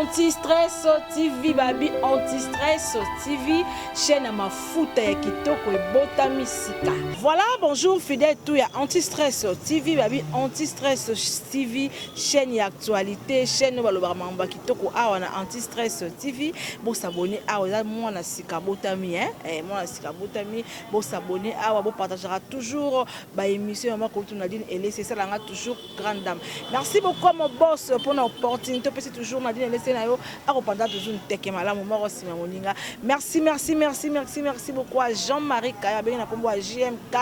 Anti-stress TV, babi Anti-stress TV, chaîne ya mafuta ya kitoko ebotami sika. Voilà, bonjour fidèle tout ya Anti-stress TV, babi Anti-stress TV, chaîne ya actualité, chaîne oyo balobaka makambo ya kitoko awa na Anti-stress TV. Bo s'abonner awa, eza mwana sika botami hein, eh, mwana sika botami, bo s'abonner awa, bo partagera toujours ba émission ya mama Kulutu Nadine Elese, esalanga toujours grande dame. Merci beaucoup à mon boss pour l'opportunité, opesi toujours Nadine Elese na yo, akopanda toujours nteke malamu moko nsima moninga. Merci, merci, merci, merci, merci beaucoup à Jean-Marie Kaya, abengi na kombo ya JMK,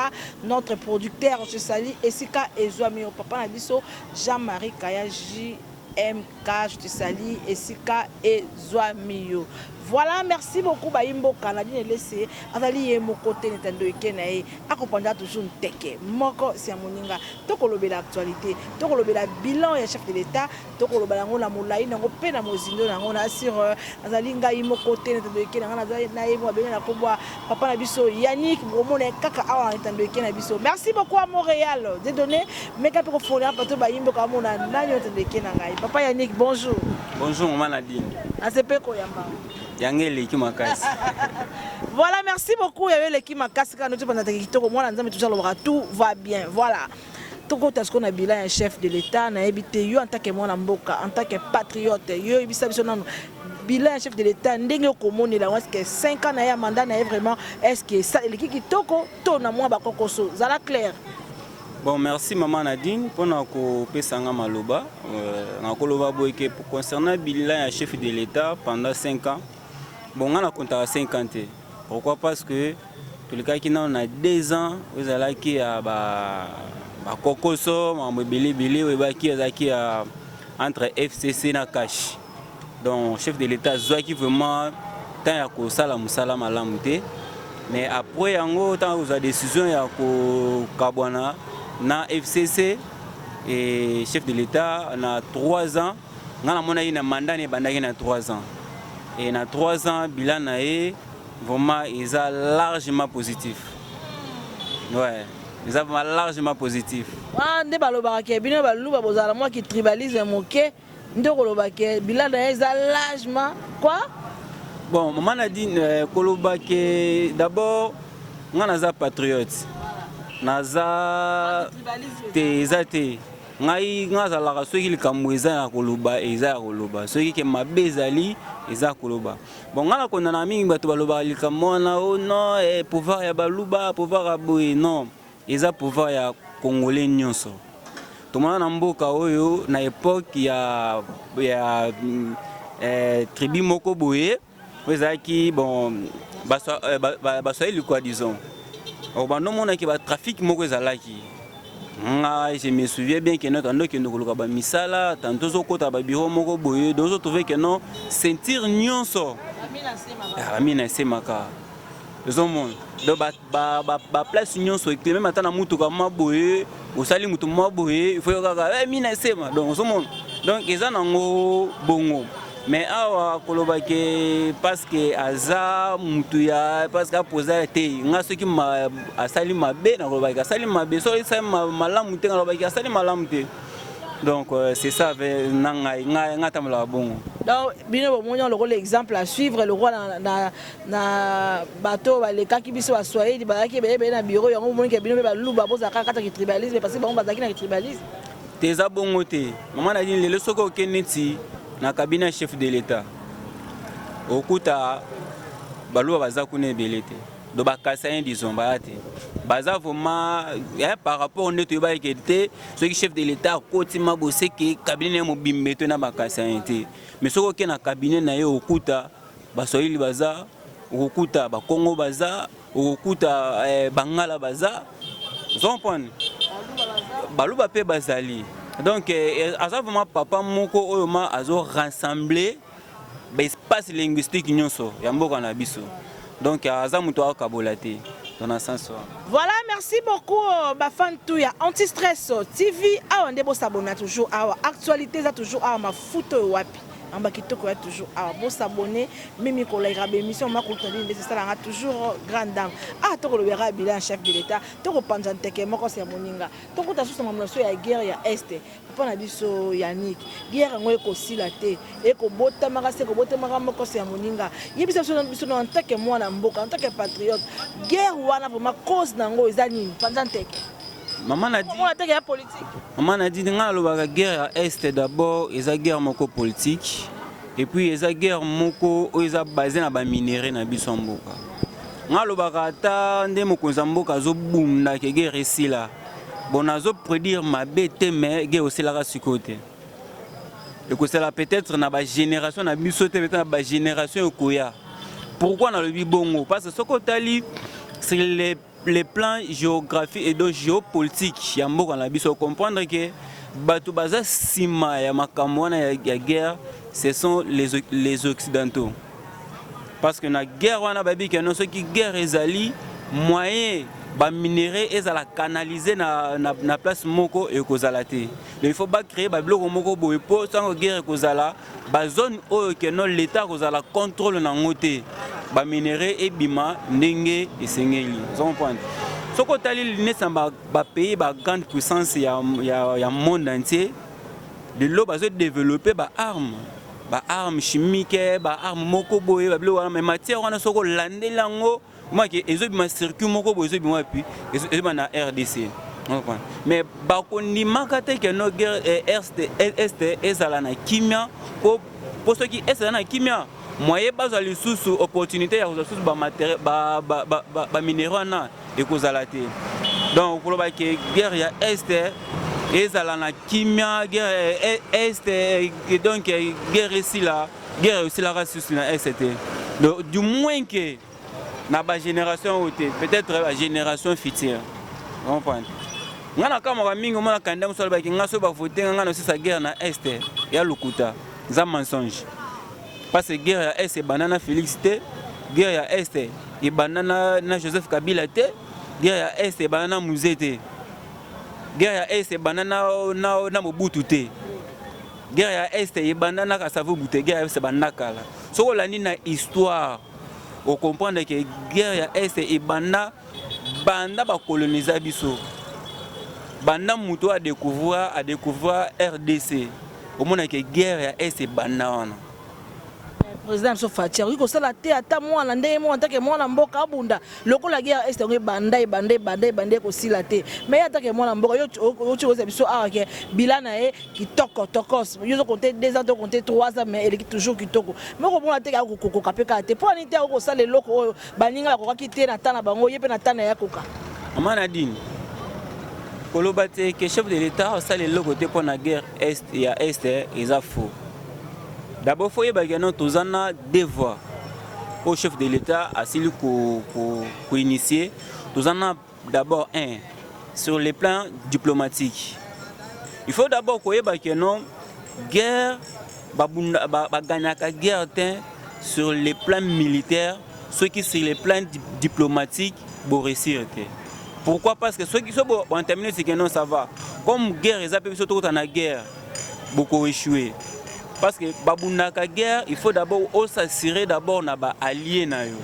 notre producteur, je salue esika ezwami yo papa na biso Jean-Marie Kaya JMK, je te salue esika ezwami yo. Voilà, merci beaucoup bayimboka Nadine Elese azali ye moko te netando eke na ye akopanda toujours nteke moko si ya moninga. Tokolobela actualité, tokolobela bilan ya chef de l'État, tokoloba yango na molai nango mpe na mozindo nango na sur azali ngai moko te netando eke na ngai nazali na ye mo abengi na kombo ya papa na biso Yannick, bokomona ye kaka awa na netando eke na biso. Merci beaucoup à Montréal Dieudonné, meka mpe kofonela bato bayimboka bamona nani netando eke na ngai. Papa Yannick, bonjour. Bonjour maman Nadine. Asepe koyamba. Yango eleki makasi. Voilà, merci beaucoup. Ya eleki makasi kana noti banda kitoko mwana Nzambe toujours alobaka tout va bien. Voilà. Tokota sikoyo na bilan ya chef de l'État, nayebi te yo en tant que mwana mboka, en tant que patriote, yo oyebisa biso nanu bilan ya chef de l'État ndenge okomonela yango, est-ce que 5 ans na ye ya mandat na ye vraiment, est-ce que ça eleki kitoko to na mwa bakokoso? Zala clair. Bon, merci maman Nadine mpona kopesa nga maloba. Nakoloba boye ke concernant bilan ya chef de l'État pendant 5 ans, bon, nga nakontaka 5 ans te. Pourquoi? Parce que tolekaki nano na 2 ans oyo ezalaki ya bakokoso, makambo ebele ebele oyo ebaki ezalaki ya entre FCC na CACH. Donc chef de l'État azwaki vraiment temps ya kosala mosala malamu te. Mais après yango, ntango kozwa décision ya kokabwana na FCC et chef de l'État na 3 ans, nga namonaki na mandat na ebandaki na 3 ans, et na 3 ans bilan na ye vraiment eza largement positif. Ouais, eza vraiment largement positif. Wana nde balobaka ke bino baluba bozala mwa kitribalisme moke, nde koloba ke bilan na ye eza largement quoi. Bon, mama Nadine, koloba ke d'abord nga naza patriote, naza te, eza te ngai nga azalaka soki likambo eza ya koloba, eza ya koloba, soki ke mabe ezali, eza ya koloba. Bon, nga nakondana mingi bato balobaka likambo wana: "Oh non, pouvoir ya baluba, pouvoir ya boye." Non, eza pouvoir ya Congolais nyonso. Tomona na mboka oyo na époque ya tribu moko boye oyo ezalaki, bon, Baswahili quoi, disons, bandomonaki batrafic moko ezalaki. Nga je me souviens bien ke no tando okende koluka bamisala, tanto ozokota babureau moko boye, ozotrouve ke no ceinture nyonso bamina esemaka, ozomona. Donc baplace nyonso ekle, même ata na mutuka mwa boye, osali motu mwa boye, il faut kaka mina esema. Donc ozomona, donc eza nango bongo. Mais awa koloba ke parce que aza mutu ya, parce que apoza te, nga soki asali mabe, nakolobaki asali mabe, soki asali malamu te, nalobaki asali malamu te. Donc c'est ça na ngai, ngai nga tambolaka bongo. Donc bino bomoni lokola exemple à suivre, lokola na bato balekaki biso, Baswahili bazalaki ebele ebele na bureau yango, bomoni ke bino mpe baluba bozalaka kati ya kitribalisme parce que bango bazalaki na kitribalisme? Te, eza bongo te, mama Nadine. Lelo soki okende neti na cabinet ya chef de l'État, okuta baluba baza kuna ebele te. Donc bakasaïens, disons, baya te, baza vraiment par rapport nde toyebaki te. Soki chef de l'État akoti maboseke, cabinet na ye mobimba to na bakasaïens te. Mais soki okende na cabinet na ye, okuta Baswahili baza, okokuta Bakongo baza, okokuta Bangala baza, ozocomprendre, Baluba mpe bazali. Donc aza vraiment papa moko oyo ma azo rassembler baespace linguistique nyonso ya mboka na biso. Donc aza moto akabola te, dans na sens wana. Voilà, merci beaucoup bafan tout ya Anti-stress TV. Awa nde bosabona toujours awa, actualité eza toujours awa. Mafuta oyo wapi? Amba kitoko ya toujours awa. Bo s'abonner, mimi ko like ba émission ma ko tali ndese sala nga toujours grande dame. Ah to ko lobera bilan chef de l'État, to ko panza nteke moko se moninga. To ko ta susa mamla so ya guerre ya Est. Papa na biso Yannick, guerre yango ekosila te, ekobotamaka se ekobotamaka moko se ya moninga. Yebisa biso biso na en tant que mwana mboka, en tant que patriote, guerre wana vraiment cause na yango eza nini? Panza nteke. Mama Nadine, Mwana teke ya politique. Mama Nadine, nga nalobaka guerre ya Est d'abord eza guerre moko politique et puis eza guerre moko oyo eza basé na baminerais na biso ya mboka. Nga alobaka ata nde mokonzi ya mboka azobunda ke guerre esila, bon, nazoprédire mabe te, mais guerre osilaka sikoyo te, ekosala peut-être na bagénération na biso te, peut-être na bagénération ekoya. Pourquoi nalobi bongo? Parce que soki otali sur les plans géographie et donc géopolitique ya mboka na biso, comprendre que bato baza nsima ya makambo wana ya guerre, ce sont les Occidentaux, parce que na guerre wana bayebi ke no soki guerre ezali, moyen baminerais ezala canalisé na place moko ekozala te. Donc il faut bacréer babiloko moko boye mpo sango guerre ekozala, bazone oyo ke no l'État akozala contrôle nango te, baminerais ebima ndenge esengeli. Oza comprendre? Soki otali neti na bapays, bagrande puissance ya monde entier, lelo bazodévelopper baarme, baarme chimique, baarme moko boye, babiloko wana, mais matière wana soki olandeli yango, omaki ezobima circuit moko boye, ezobima wapi? Ezobima na RDC. Mais bakondimaka te ke no guerre Est ezala na kimia, po soki Est eza na kimia, moyen bazwa lisusu opportunité ya kozwa lisusu baminerais wana ekozala te. Donc koloba ke guerre ya Est ezala na kimia, guerre Est, donc guerre esila, guerre esilaka susu na Est te. Donc du moins ke na bagénération oyo te, peut-être bagénération future. Comprendre nga na kamwaka mingi, omona candidat mosu alobaki: "Nga soki bavote nga, nga nosisa guerre na Est." Ya lokuta, eza mensonge, parce que guerre ya Est ebanda na Félix te, guerre ya Est ebanda na Joseph Kabila te, guerre ya Est ebanda na Mzee te, guerre ya Est ebanda na Mobutu te, guerre ya Est ebanda na Kasavubu te. Guerre ya Est ebanda kala. Soki olandi na histoire, ocomprendre ke guerre ya Est ebanda banda bakoloniza biso, banda moto adécouvrir RDC. Omonake guerre ya Est ebanda wana. Président biso Fatshi akoki kosala te ata mwana ndenge mwana take mwana mboka abunda lokola guerre Est yango ebanda, ebanda, ebanda, ebanda, ekosila te. Mais ye atake mwana mboka, yo oti koyesa biso awa ke bilan na ye kitoko tokos. Yo ozocompter 2 ans to compter 3 ans, mais eleki toujours kitoko. Mais okomona te akokoka mpe kaka te. Mpo ani te akokosala eloko oyo baninga bakokaki te na ta na bango, ye mpe na ta na ye akoka? Mama Nadine, koloba te ke chef de l'État asala eloko te mpo na guerre est ya Est eza faux. D'abord faut oyebaki no toza na deux voies oyo chef de l'État asili koinitier. Toza na d'abord un, sur le plan diplomatique. Il faut d'abord koyeba ke non, guerre bagagnaka guerre te sur le plan militaire soki sur le plan diplomatique boréussir te. Pourquoi? Parce que soki so boentaminer sike non, ça va comme guerre eza mpe biso tokota na guerre, bokoéchouer, parce que babundaka guerre, il faut d'abord os'assurer d'abord na baallié na yo.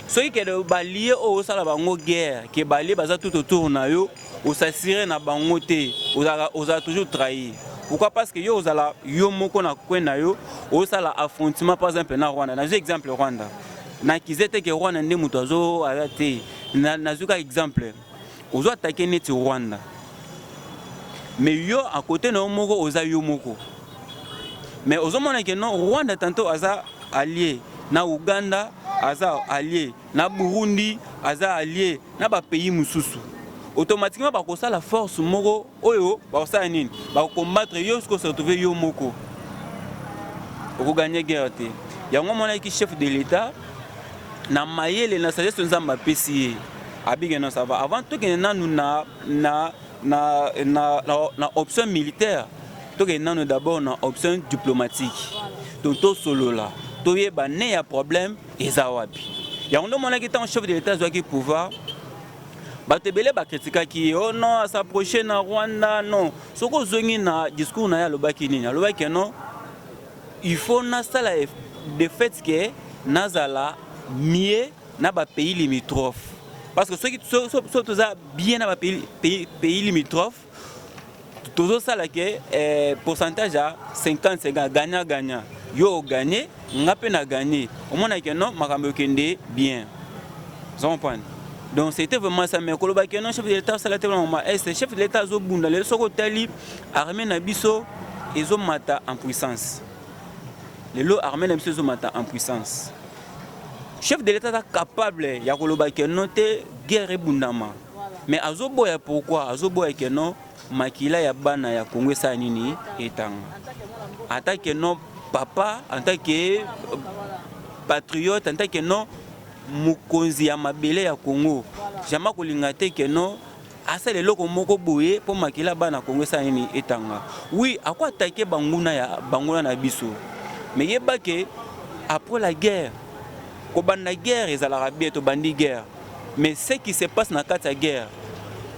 Soki kede baallié oyo osala bango guerre, ke baallié baza tout autour na yo, os'assurer na bango te, ozala toujours trahir. Pourquoi? Parce que yo ozala yo moko na coin na yo, osala affrontement par exemple na Rwanda. Nazwi exemple Rwanda, nakize te ke Rwanda nde moto azo aza te. Nazwi kaka exemple, ozo attaquer neti Rwanda, mais yo à côté na yo moko oza yo moko, mais ozomona ke non, Rwanda tantôt aza allié na Uganda, aza allié na Burundi, aza allié na bapays mosusu. Automatiquement bakosala force moko oyo bakosala nini? Bakocombattre yo. Soki ose retrouve yo moko, okogagner guerre te. Yango omonaki chef de l'État na mayele na sagesse Nzambe apesi ye, abike non, ça va, avant tokende nanu na option militaire, tokende nanu d'abord na option diplomatique. Donc tosolola, toyeba ne ya problème eza wapi. Yango nde omonaki ntango chef de l'État azwaki pouvoir, bato ebele bakritikaki ye: "Oh non, as'approche na Rwanda." Non, soki ozongi na discours na ye, alobaki nini? Alobaki non, il faut nasala de fait que nazala mieux na bapays limitrophe, parce que soki so toza bien na bapays pays limitrophe, tozosala ke pourcentage ya 50 50, gagnant gagnant. Yo ogagner, nga mpe na gagner, omonake non, makambo ekende bien. Oza comprendre? Donc c'était vraiment ça. Mais koloba ke non, chef de l'État asala te mama est, chef de l'État azobunda. Lelo soki otali armée na biso ezomata en puissance, lelo armée na biso ezomata en puissance. Chef de l'État aza capable ya koloba ke non te, guerre ebundama, mais azoboya. Pourquoi azoboya? Ke non, makila ya bana ya Kongo esala nini? Etanga. En tant que non papa, en tant que patriote, en tant que non mokonzi ya mabele ya Congo, jamais kolinga te ke non, asala eloko moko boye mpo makila bana Kongo esala nini? Etanga. Oui, ako attaquer banguna ya banguna na biso, mais yeba ke après la guerre, kobanda guerre ezalaka bien, tobandi guerre, mais ce qui se passe na kati ya guerre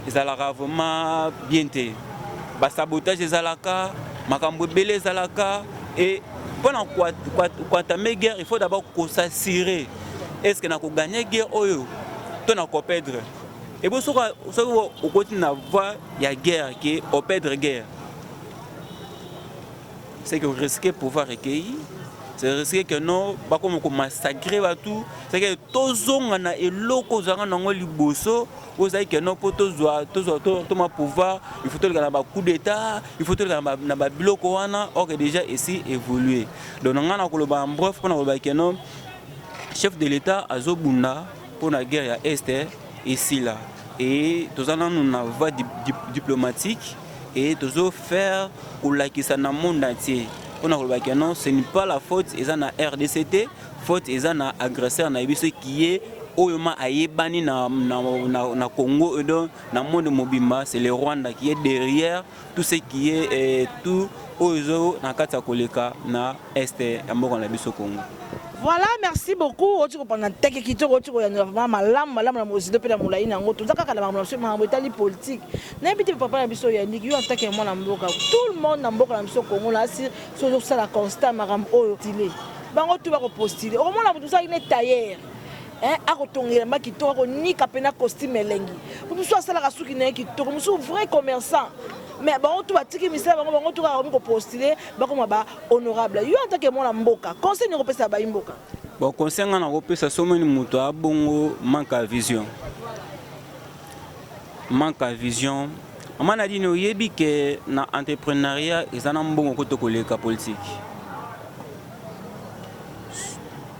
ezalaka vraiment bien te. Basabotage ezalaka, makambo ebele ezalaka. Et mpona koentamer guerre, il faut d'abord kos'assurer: est ce que nakogagner guerre oyo to nakoperdre? Ebo soki okoti na voie ya guerre ke operdre guerre, c'est que risque pouvoir ekei, c'est risque que non, bakoma komassacrer bato. C'est que tozonga na eloko ozalaka nango liboso, ozali ke non, mpo tozwa toma pouvoir, il faut toleka na bacoup d'État, il faut toleka na babiloko wana. Or que déjà esi évolué. Donc na ngai na koloba en bref, mpona koloba ke non, chef de l'État azobunda mpona guerre ya Est esila, et toza nanu na voie diplomatique et tozofaire kolakisa na monde entier mpona koloba ke non, ce n'est pas la faute eza na RDC te, faute eza na agresseur na biso qui est oyo ma ayebani na Congo et donc na monde mobimba, c'est le Rwanda qui est derrière tout ce qui est tout oyo ezo na kati ya koleka na Est ya mboka na biso Congo. Voilà, merci beaucoup. Oti kopanda nteke kitoko, oti koyanola vraiment malamu malamu na mozindo mpe na molai na yango. Toza kaka na makambo na biso, makambo etali politique. Nayebi te, papa na biso Yaniki, yo en tant que mwana mboka, tout le monde na mboka na biso Kongo na asi so ozosala constat, makambo oyo tile bango tu bakopostuler, okomona moto osalaki ne tailleur akotongela mba kitoko, akonika mpena costume elengi, mosusu asalaka suki na ye kitoko, mosusu vrai commerçant, mais bango tu batiki misala bango, bango tu kaka komi kopostuler, bakoma ba honorable. Yo en tant que mwana mboka, conseil nini kopesa bayi mboka? Bon, conseil nga na kopesa, somoni moto abongo, manque ya vision, manque ya vision. Mama Nadine, oyebi ke na entrepreneuriat eza na mbongo koto koleka politique.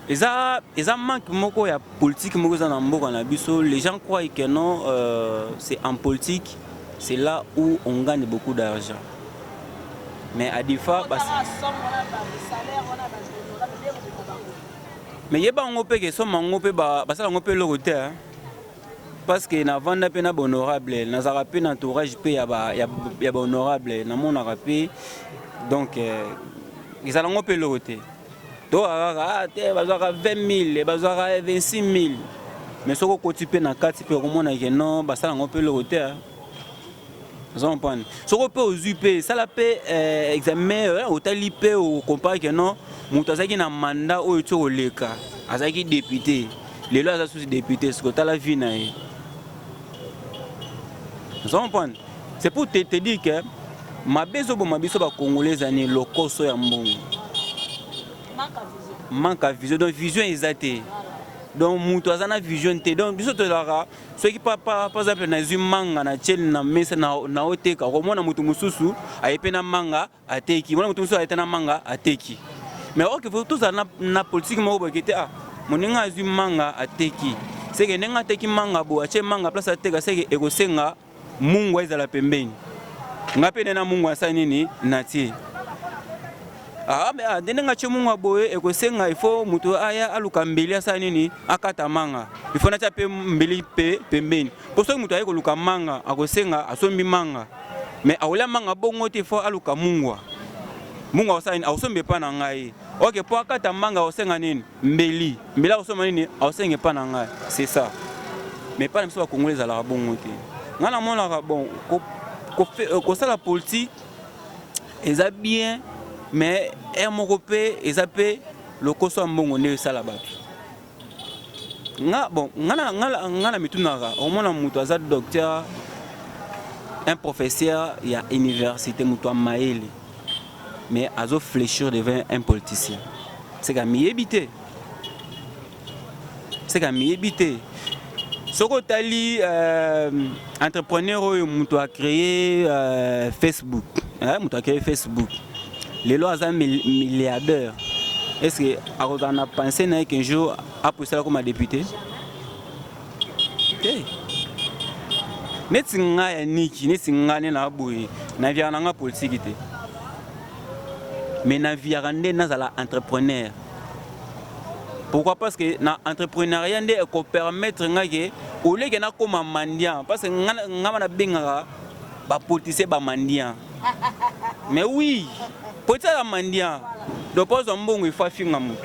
Eza manque moko ya politique moko eza na mboka na biso. Les gens croient que non, c'est en politique, c'est là où on gagne beaucoup d'argent, mais à des fois bas... Mais yeba yango mpe ke soma yango mpe basala yango mpe eloko te, parce que navanda mpe na bahonorable, nazalaka mpe na entourage mpe ya bahonorable, namonaka mpe. Donc ezala yango mpe eloko te. Tokaka kaka te, bazwaka 20 000, bazwaka 26 000, mais soki okoti mpe na kati mpe okomona ke non, basala yango mpe eloko te. Oza comprendre? Soki mpe ozwi mpe esala mpe examen, otali mpe ocomparer ke non, moto azalaki na mandat oyo ti koleka, azalaki député, lelo aza susi député, soki otala vie na ye. Oza comprendre? C'est pour te dire que mabe ezoboma biso bacongolais ezani lokoso ya mbongo, manque ya vision. Donc vision eza te, donc moto aza na vision te. Donc biso tozalaka, soki par exemple nazwi manga na tieli na mesa na oteka, okomona moto mosusu aye mpe na manga ateki, mona moto mosusu aye te na manga ateki. Mais oke tozala na politique moko boye te. Ah, moninga azwi manga ateki, seke ndenge ateki manga boye, atie manga place ateka, seke ekosenga mungu ezala pembeni. Nga mpe nde na mungu asali nini natie. Ah, mais ah, ndenge atie mungu boye, ekosenga il faut moto aya aluka mbeli, asala nini, akata manga, il faut natia mpe mbeli mpe pembeni, mpo soki moto aye koluka manga, akosenga asombi manga, mais akolia manga bongo te, il faut aluka mungwa. Mungu akosala nini? Akosomba epa na ngai. Ok, mpo akata manga akosenga nini? Mbeli. Mbeli akosomba nini? Akosenga epa na ngai. C'est ça. Mais epa na biso bakongoli ezalaka bongo te. Ngai namonaka bon, kosala politique eza bien. Mais heure moko mpe eza mpe lokoso ya mbongo nde esala bato. Nga bon, nga na mitunaka, omona moto aza docteur, un professeur ya université, moto ya mayele, mais azo fléchir devant un politicien. Seka miyebi te, seka miyebi te. Soki otali entrepreneur oyo, moto acréé Facebook, moto acréé Facebook lelo aza milliardaire, est ce que akozala na pensée na ye qu'un jour apostula koma député te? Neti ngai ya niki, neti ngai nde na boye, naviaka na nga politike te, mais naviaka nde nazala entrepreneur. Pourquoi? Parce que na entrepreneuriat nde ekopermettre ngai ke oleke nakóma mendiant, parce que nga nabengaka bapoliticien bamendiant. Mais oui, politicien aza mendiant. Donc mpo azwa mbongo, il faut afinga motu.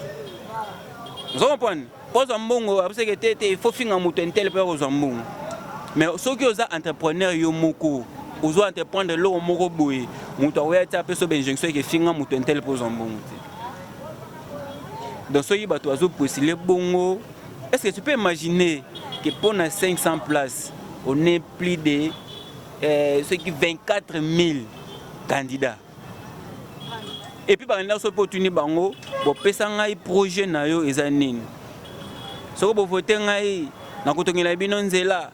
Ozo comprendre? Mpo azwa mbongo, abiseke te te, il faut finga moto un tel mpo kozwa mbongo. Mais soki oza entrepreneur yo moko, ozo entreprendre eloko moko boye, moto akoya ti apesa bainjonction eke finga moto un tel mpo ozwa mbongo te. Donc soki bato bazopostule bongo, est ce que tu peux imaginer que mpona 500 places, on est plus de soki 24 000 candidats? Et puis bakandidat, soki mpe otuni bango: bopesa ngai projet na yo eza nini? Soki bovote ngai, nakotongela bino nzela,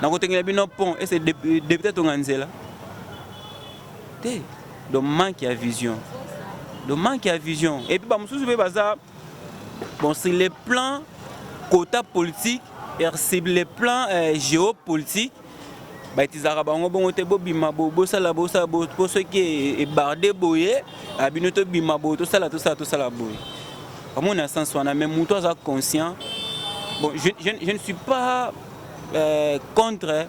nakotongela bino pont. Ese député atonga nzela te. Donc manque ya vision, donc manque ya vision. Et puis bamosusu mpe baza bon sur le plan quota politique et sur le plan géopolitique, baitizaka bango bongo te. Bobima, bosala, bosala po soki ebarde boye, bino tobima boye, tosala, tosala, tosala boye. Bamoni na sens wana. Mais moto aza conscient, bon, je ne suis pas contre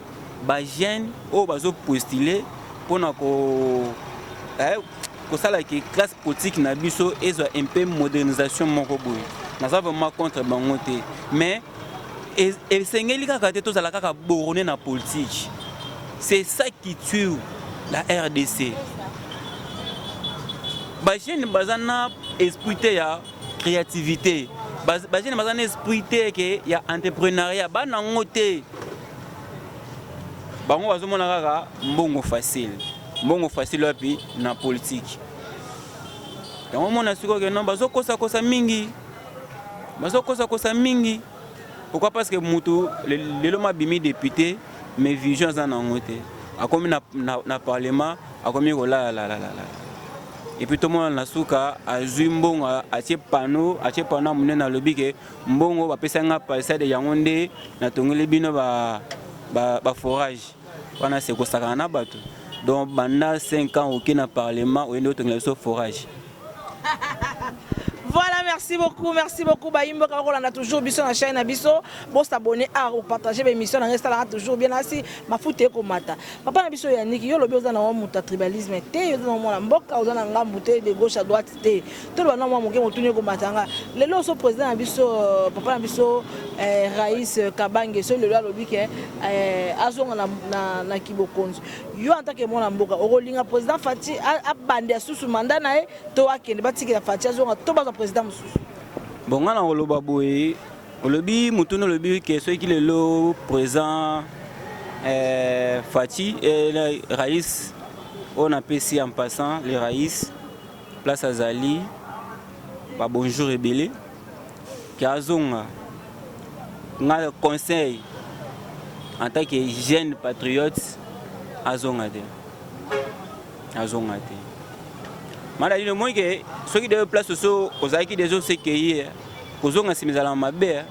bajeune oyo bazopostule mpona kosalaki classe politique na biso ezwa un peu modernisation moko boye. Naza vraiment contre bango te, mais esengeli kaka te tozala kaka borné na politique. C'est ça qui tue la RDC. Bajeune baza na esprit te ya créativité, bajeune baza na esprit te ke ya entrepreneuriat, bana yango te. Bango bazomona kaka mbongo facile. Mbongo facile wapi? Na politique. Yango mona sikoyo ke non, bazokosakosa mingi, bazokosakosa mingi. Pourquoi? Parce que mutu lelo mabimi député, mais vision aza nango te. Akomi na parlement, akomi kolalalalala. Et puis tomona na suka azwi mbongo, atie panneau, atie panneau ya monene, alobi ke mbongo bapesa nga palissade, yango nde natongeli bino baforage ba wana. Se kosakana na bato. Donc banda 5 ans oke na parlement, oyende otongela biso forage. Voilà, merci beaucoup, merci beaucoup. Bayimbo on a toujours biso na chaîne na biso. Bo s'abonner à ou partager l'émission na restera toujours bien assis. Mafuta ekomata. Papa na biso Yannick, yo lobi oza na muta tribalisme te, yo na mwana mboka, oza na ngambu te, de gauche à droite te. To lo na mwa moke motuni ekomata nga. Lelo so président na biso, papa na biso Raïs Kabange, so lelo alobi ke azonga na kibokonzi. Yo en tant que mwana mboka, okolinga président Fati abande asusu mandat na ye, to akende, batikela Fati azonga, to bazwa président mosusu? Bon, nga na koloba boye, olobi motuni, olobi ke soki lelo président Fati, Raïs oyo napesi en passant le Raïs, place azali, babonjour ebele, ke azonga, nga conseil en tant que jeune patriote, azonga te, azonga te. Mala lino moi ke soki de place so ozalaki deja osekei, kozonga nsima ezalaka mabe.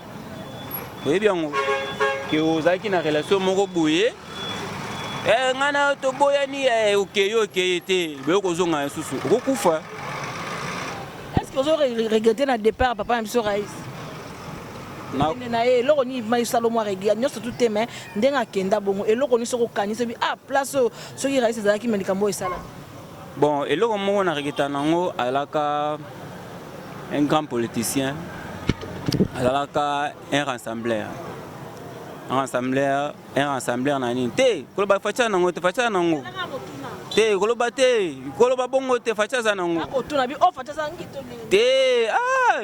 Oyebi yango ke ozalaki na relation moko boye, ngai na toboyani, okei, okei te, boye kozonga lisusu, okokufa. Est ce que ozo regretter na départ papa na biso Raïs na ye? Eloko nini ma esala mwa regret nyonso tu te? Mais ndenge akenda bongo, eloko nini soki okanisi bi ah, place oyo soki Raïs ezalaki, me likambo oyo esala? Bon, eloko moko na regretter nango, azalaka un grand politicien, azalaka un rassembleur, un rassembleur, un rassembleur na nini te, koloba fatia nango te, fatia nango. Te, koloba te, koloba bongo te. Fatshi aza nango. Akotuna bi o Fatshi aza ngito ndenge. Te, ah,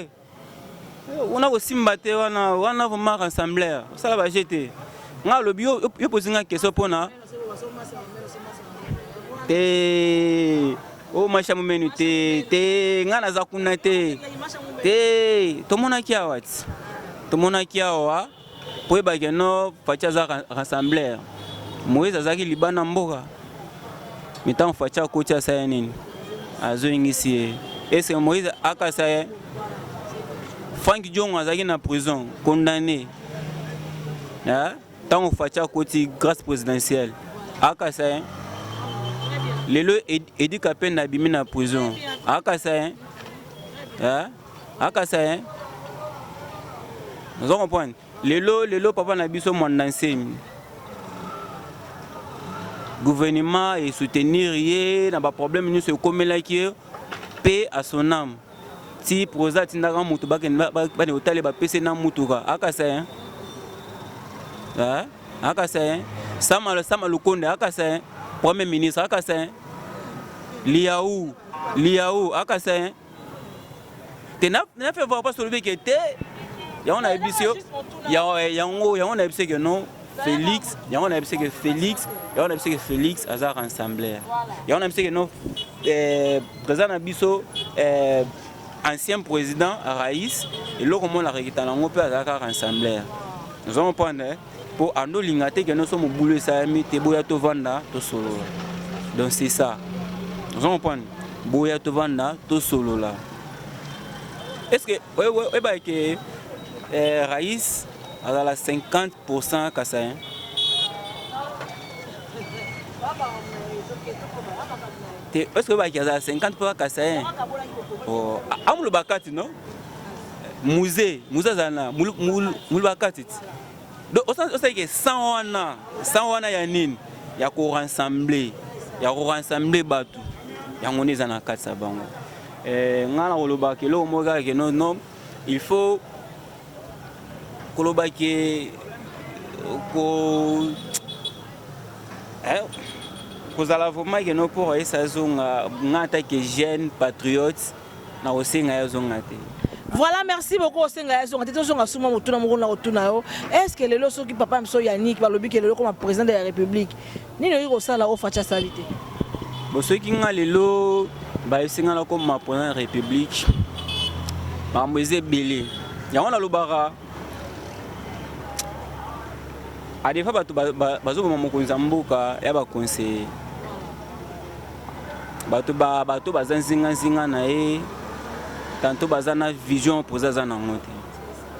wana kosimba te. Wana wana vraiment rassembleur, osala baje te. Nga alobi yo, yo posi nga question mpona te o masha momenu te. Te, nga naza kuna te. Te, tomonaki awa ti tomonaki awa po oyebaki no Fatshi aza rassembleur. Moïse azalaki libanda mboka, mais ntango Fatshi akoti, asala nini? Azoyingisi ye. Est-ce Moïse akasa ye? Frank Diongo azalaki na prison, condamné. Ntango Fatshi akoti, grâce présidentielle, akasa ye. Lelo Eddy Kapend abimi na prison, akasa ye, akasa ye. Ozo comprendre? Lelo lelo papa na biso Mwanda Nsemi, gouvernement esoutenir ye na baproblème nyonso ekomelaki ye mpe à son âme ti président atindaka motu bakende kotala, bapesi na mutuka, akasa ye, akasa ye. Sama, Sama Lukonde akasa ye, premier ministre akasa ye. Lihau, Lihau akasa ye te. Na fait voir parce olobi ke te, yango nayebisi yo yango. Yango nayebisi ke non, Félix, yango nayebisi ke Félix, yango nayebisi ke Félix aza rassembleur. Yango nayebisi ke non, président na biso, ancien président Raïs, eloko mona rekita nango mpe azalaka rassembleur. Ozo comprendre? Mpo andolinga te ke nyonso mobulu esalami te, boya tovanda tosolola. Donc c'est ça, ozo comprendre? Boya tovanda tosolola. Est ce que oyebaki ke Raïs azala 50 kasaïen? Te, est ce que oyebaki azala 50 kasaïen? Amoloba kati non, Mzee, Mzee azala na muluba kati ti. Donc osalaki ke 100 wana, 100 wana ya nini? Ya korassembler, ya korassembler bato. Yango nde eza na kati ya bango. Ngai na kolobaka eloko moko kaka ke non, non, il faut koloba ke ko kozala vraiment ke no mpo ayesa azonga. Ngai atake jeune patriote, na kosenga ye azonga te. Voilà, merci beaucoup. Osenga ya zonga te. Tozonga suma motuna moko na kotuna yo. Est ce que lelo soki papa biso Yannick balobi ke lelo koma président de la République, nini oyi kosala oyo Fatshi asali te? Bon, soki nga lelo bayebisi nga nakoma président ya République, makambo eza ebele. Yango nalobaka adefa bato bazoboma mokonzi ya mboka ya baconseiller, bato bato baza nzinganzinga na ye, tanto baza na vision mpoza aza nango te.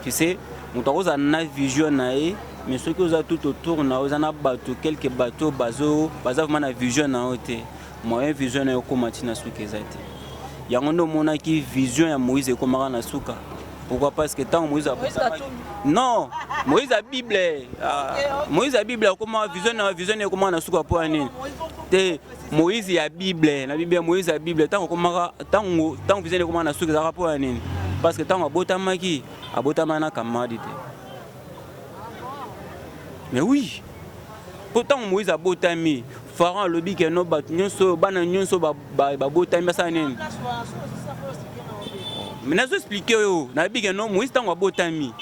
Tu sais, moto akozala na vision na ye, mais soki oza tout autour na yo, oza na bato, quelque bato baza vraiment na vision na yo te, moyen vision na yo okóma ntina suka eza te. Yango nde omonaki vision ya Moïse ekomaka na suka. Pourquoi? Parce que ntango Moïse, non, Moïse ya Bible, Moïse ya Bible akomaka vision na vision na ekomaka na suka. Mpo ya nini te? Moïse ya Bible, na Bible, Moïse ya Bible, ntango akomaka, ntango vision ekomaka na suka, ezalaka mpo ya nini? Parce que ntango abotamaki, abotamaki na camarade te. Mais oui, mpo ntango Moïse abotami, Pharaon alobi ke no, bato nyonso oyo, bana nyonso babotami, basala nini? Mais nazo expliquer oyo nayebi ke no, Moïse ntango abotami,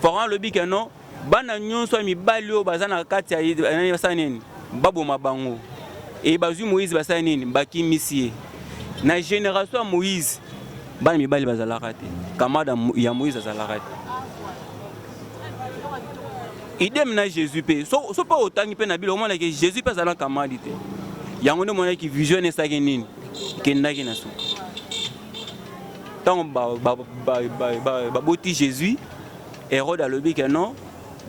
Pharaon alobi ke no, bana nyonso ya mibali oyo baza na kati ya, basala nini? Baboma bango. E bazwi Moïse, basala nini? Bakimisi ye. Na génération ya Moïse, bana mibali bazalaka te, camarade ya Moïse azalaka te. Idem na Jésus mpe. So mpe otangi mpe na bilo, omonaki Jésus mpe azala na camarade te. Yango nde omonaki vision esalaki nini? Ekendaki na suka. Ntango baboti Jésus, Hérode alobi ke non,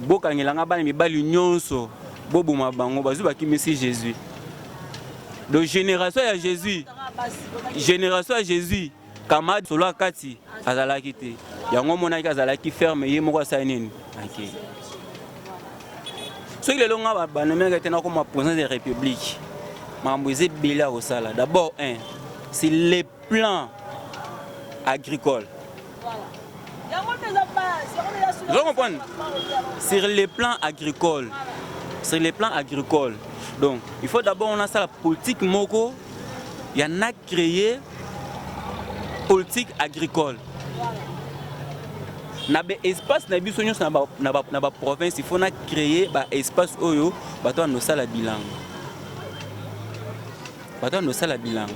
bokangelanga bana mibali nyonso, boboma bango. Bazwi, bakimisi Jésus. Donc génération ya Jésus, génération ya Jésus, camarade solo akati azalaki te. Yango omonaki azalaki ferme ye moko, asali nini? Akei. Soki lelo nga banomaki te nakoma président de République, makambo eza ebele ya kosala. D'abord un, c'est le plan agricole. Vous comprenez? Sur le plan agricole, sur le plan agricole. Donc il faut d'abord nasala politique moko ya na créer politique agricole na ba espace na biso nyonso na ba province. Il faut na créer ba espace oyo bato banda osala bilanga, bato banda osala bilanga.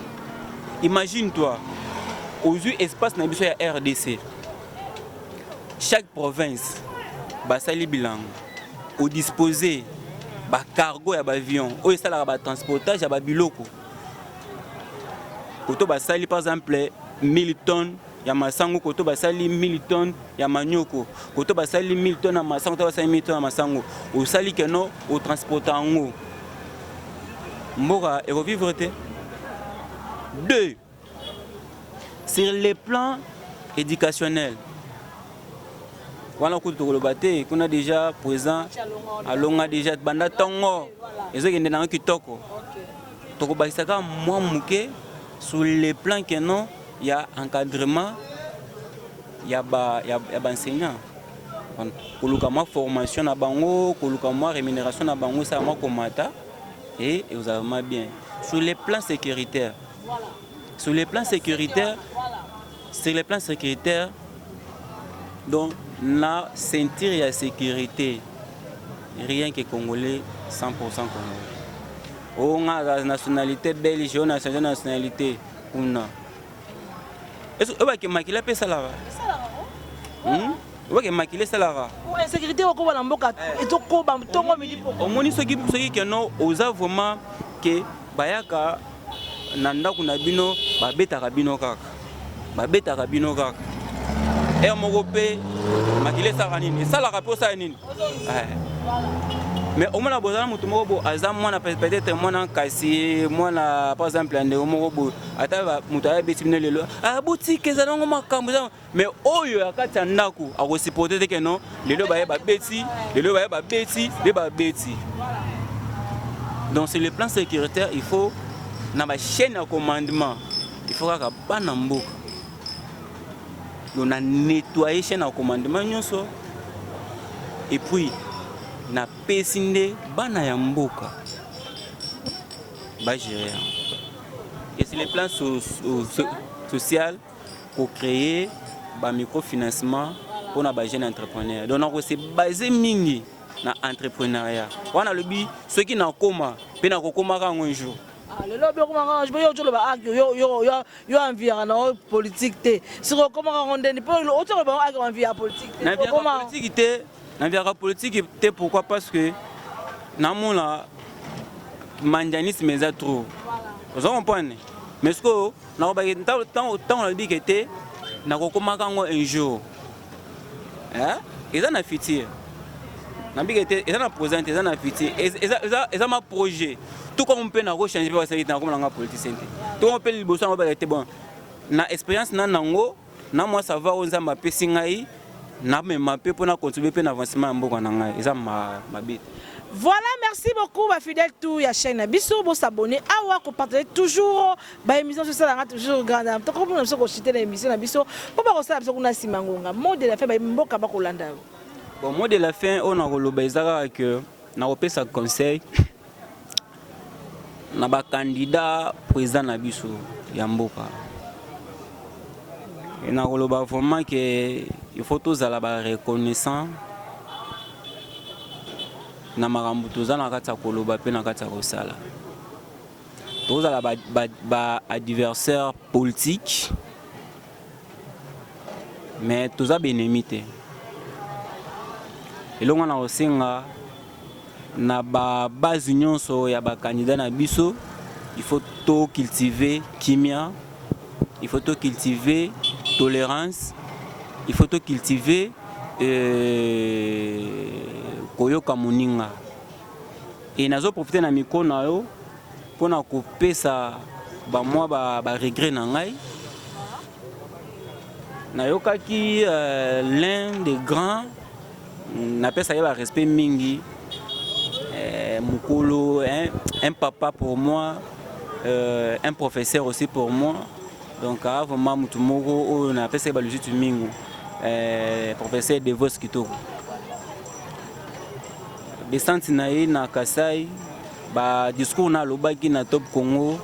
Imagine toi, ozwi espace na biso ya RDC, chaque province basali bilanga, odispose bacargo ya baavion oyo esalaka batransportage ya babiloko. Koto basali par exemple 1000 tonnes ya masango, koto basali 1000 tonnes ya manioko, koto basali 1000 tonnes ya masango, koto basali 1000 tonnes ya masango, osali keno otransporta yango, mboka ekovivre te. Deux, sur le plan éducationnel, wana kutu tokoloba te, kuna déjà président alonga déjà banda ntongo, ezokende nango kitoko. Tokobakisa kaka mwa moke sur le plan keno ya encadrement ya baenseignant, koluka mwa formation na bango, koluka mwa rémunération na bango, esala mwa komata et ezala vraiment bien. Sur le plan sécuritaire, sur le plan sécuritaire, sur le plan sécuritaire, donc na ceinture ya sécurité, rien que Congolais, 100% Congolais. Oyo nga aza nationalité belge, oyo nationalité kuna, oyo bake makila mpe esalaka, oyo bake makila esalaka. Insécurité okoba na mboka, ezokoba ntongo, midi. Omoni, soki keno oza vraiment ke bayaka na ndako na bino, babetaka bino kaka, babetaka bino kaka ere moko mpe, makila esalaka nini? Esalaka mpe osala nini? Mais omona bozala motu moko bo aza mwana, peut-être mwana, kasi mwana par exemple ya ndeko moko boye, ata moto ayebeti bino lelo, boutique eza nango makambo eza, mais oyo ya kati ya ndako akosupporte te keno lelo baye babeti, lelo baye babeti, lelo babeti. Donc sur le plan sécuritaire, il faut na bachaîne ya commandement, il faut kaka bana mboka. Donc na nettoyer chaîne ya commandement nyonso et puis napesi nde bana ya mboka bagérer yango. Et sur le plan social, kocréer bamicrofinancement mpona bajeune entrepreneur. Donc nakose base mingi na entrepreneuriat wana. Alobi soki nakóma mpe nakokomaka yango un jour. Lelo obi okomaka yo, ozoloba ake yo enviaka na yo politique te. Soki okomaka yango ndeni mpo ozoloba ake envie ya politique te? Naenviaka politique te, naenviaka politique te. Pourquoi? Parce que namona mendianisme eza trop, oza comprendre? Mais sikoyo nakobaki ntango nalobi ke te, nakokomaka yango un jour, eza na futur. Nabiki te, eza na présent, eza na futur, eza ma projet. Tout comme mpe nakochange mpe basali te, nakoma nanga politicien te. Tout comme mpe liboso yango baka te, bon, na expérience na nango na mwa savoir oyo Nzambe apesi ngai, namema mpe mpona contribuer mpe na avancement ya mboka na ngai, eza mabe te. Voilà, merci beaucoup, ba fidèle tout ya chaîne na biso, bo s'abonner awa, ko partager toujours ba émission sur ça toujours grande. Toko biso ko chuter na émission na biso po ba ko sala biso kuna sima ngonga. Mot de la fin, ba mboka ba kolanda. Bon, mot de la fin oyo nakoloba eza kaka ke nakopesa conseil na bacandidat président na biso ya mboka. Nakoloba vraiment ke il faut tozala bareconnaissant na makambo toza na kati ya koloba mpe na kati ya kosala. Tozala baadversaire ba politique, mais toza baennemi te. Elongo na kosenga na babase nyonso ya bacandidat na biso, il faut tocultiver kimia, il faut tocultiver tolérance, il faut tocultiver koyoka moninga. E nazoprofite na micro na yo mpona kopesa bamwa baregret na ngai. Nayokaki l'un des grands, napesa ye barespect mingi, mokolo, un papa pour moi, un professeur aussi pour moi. Donc aa vraiment motu moko oyo napesa ye balusitu mingi, professeur Devos Kitoko. Descente na ye na Kasai, Ba discours na alobaki na Top Congo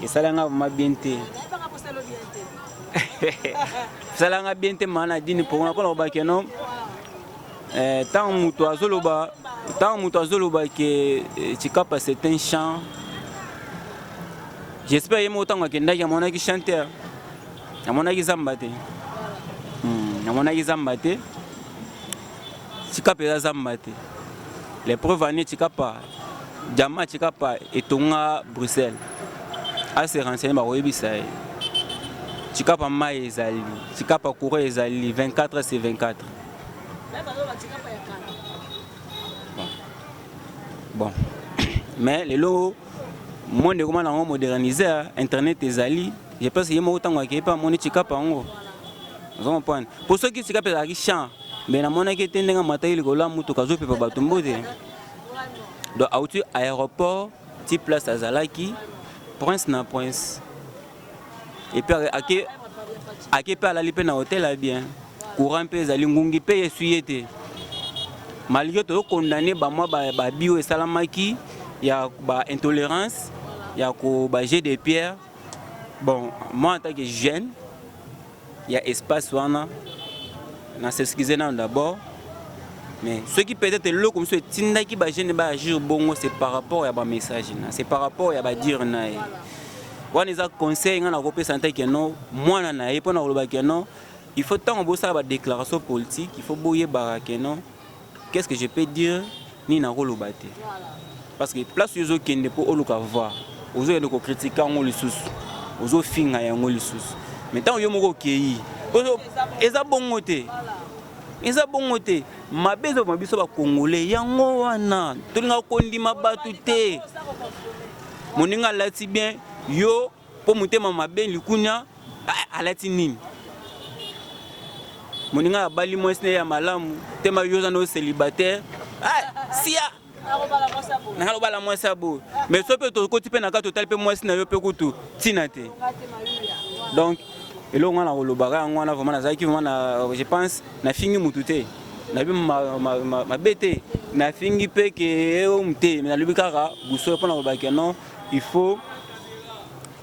esalanga vraiment bien te. Esalanga bien te maman Nadine mpona koloba ke non, ntango moto azoloba, ntango moto azoloba ke Tshikapa c'est un champ, j'espère ye moko ntango akendaki amonaki chanteur, amonaki zamba te. Amonaki zamba te. Tshikapa eza zamba te. Les preuves ane, Tshikapa diamant, Tshikapa etonga Bruxelles. Ase renseigner, bakoyebisa ye. Tshikapa mai ezali, Tshikapa courant ezali 24 sur 24. Bon, mais lelo monde ekoma nango modernisé, internet ezali. Je pense ye moko ntango akei mpe amoni Tshikapa yango. Ozo comprendre? Po soki Tshikapa ezalaki champ, mais namonaki ete ndenge amataki likolo ya motuka, azopepa bato mbote. Donc auti aéroport ti place azalaki, prince na prince. Et puis ake mpe alali mpe na hotel ya bien, courant mpe ezali, ngungi mpe esui ye te, malgré tozokondane bamwa babi oyo esalamaki ya baintolérance, ya ko bajet de pierre. Bon, moi en tant que jeune ya espace wana, na s'excuse nano d'abord. Mais soki peut-être eloko mosusu etindaki bajeune baagir bongo, c'est par rapport ya bamessage na, c'est par rapport ya badire na ye wana. Eza conseil ngai nakopesa nte ke non, mwana na ye, mpona koloba ke non, il faut ntango bosala badéclaration politique, il faut boyebaka ke non, qu'est-ce que je peux dire, nini nakoloba te, parce que place oyo ozokende mpo oluka voir, ozokende kocritiquer yango lisusu, ozofinga yango lisusu. Mais ntango yo moko okei, eza bongo te, eza bongo te. Mabe ezoboma biso bakongole yango wana, tolingaka kondima bato te. Moninga alati bien, yo mpo motema mabe, likunya, alati nini? Moninga abali mwasi na ye ya malamu, tema yo oza no célibataire, sia nalobala mwasi ya boye. Mais so mpe tokoti mpe na kati, totali mpe mwasi na yo mpe kutu ntina te. Donc eloko nga na kolobaka yango wana. Vraiment nazalaki vraiment na, je pense nafingi mutu te, nayebi mabe te, nafingi mpe ke omu te, mais nalobi kaka buso mpona koloba ke non, il faut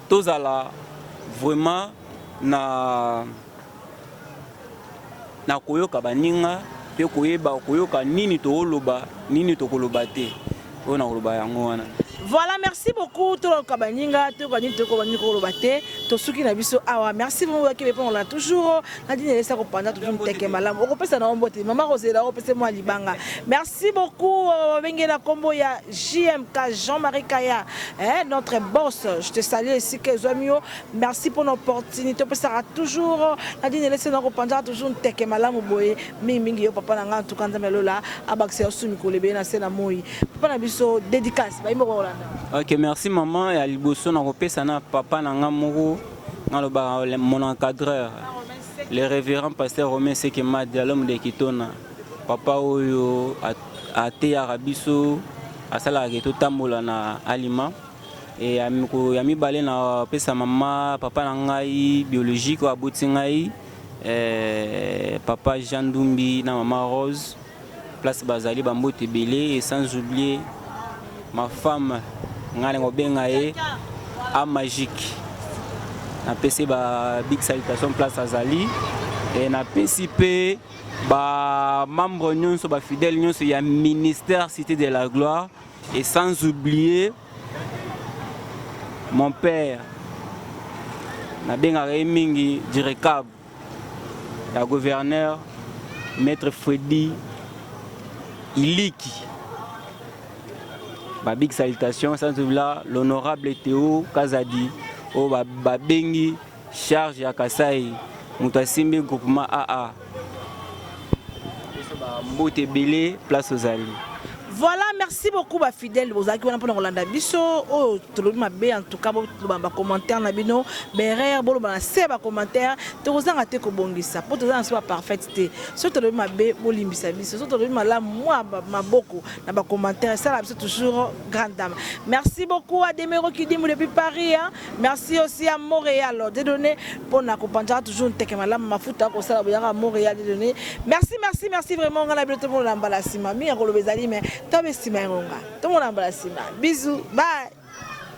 tozala vraiment na koyoka baninga mpe koyeba koyoka nini tooloba, nini tokoloba te. Oyo na koloba yango wana. Voilà, merci beaucoup. Toloka baninga, toyoka nini toyoka nini koloba te. Tosuki na biso awa. Merci vraiment bakebe mpo na toujours Nadine elesa kopanda toujours nteke malamu. Okopesa na mbote mama Rosela, okopesa mwa libanga. Merci beaucoup. Babengela nkombo ya JMK, Jean-Marie Kaya, eh, notre boss, je te salue esika ezwami yo. Merci pour l'opportunité opesaka toujours Nadine elesa na kopanzaka toujours nteke malamu boye mingimingi. Yo papa na ngai, en tout cas Nzambe alola abakisa yo su mikolo ebele na se na moi. Papa na biso, dédicace bayimbo kolanda. Ok, merci maman. Ya liboso nakopesa na papa na nga moko, nalobaka mon encadreur, le révérend pasteur Romain Sekemadi, l'homme de Kitona. Papa oyo ateyaka biso, asalaka ke totambola na alima. E ya mibale napesa mama, papa na ngai biologique oyo aboti ngai, papa Jean Ndumbi na mama Rose, place bazali, bambote ebele. Et sans oublier ma femme, ngai na kobenga ye A Magique, napesi ba big salutation place azali. E napesi mpe bamembre nyonso, bafidèle nyonso ya ministère Cité de la Gloire. Et sans oublier mon père, nabengaka ye mingi Direcab ya gouverneur, maître Fredi Iliki, ba big salutation. Sans oublier l'honorable Théo Kazadi oyo babengi charge ya Kasai, moto asimbi groupement aa. Mbote ebele place ozali. Voilà, merci beaucoup bafidèle bozalaki wana mpona kolanda biso. Oyo tolobi mabe, en tout cas boloba bacommentaire na bino, berere boloba na se bacommentaire, tokozanga te kobongisa mpo toza na biso baparfaite te. Soki tolobi mabe, bolimbisa biso. Soki tolobi malamu, mwa maboko na bacommentaire esala biso toujours grande dame. Merci beaucoup à Demero Kidimu depuis Paris, hein? Merci aussi à Montréal Dedonné mpona kopanzaka toujours nteke malamu, mafuta kosala boyaka Montréal Dedonné. Merci, merci, merci vraiment. Nga na bino tomona mbala nsima. Mingi ya koloba ezali, mais Tobe nsima ya ngonga, tomona mbala nsima. Bisous, bye.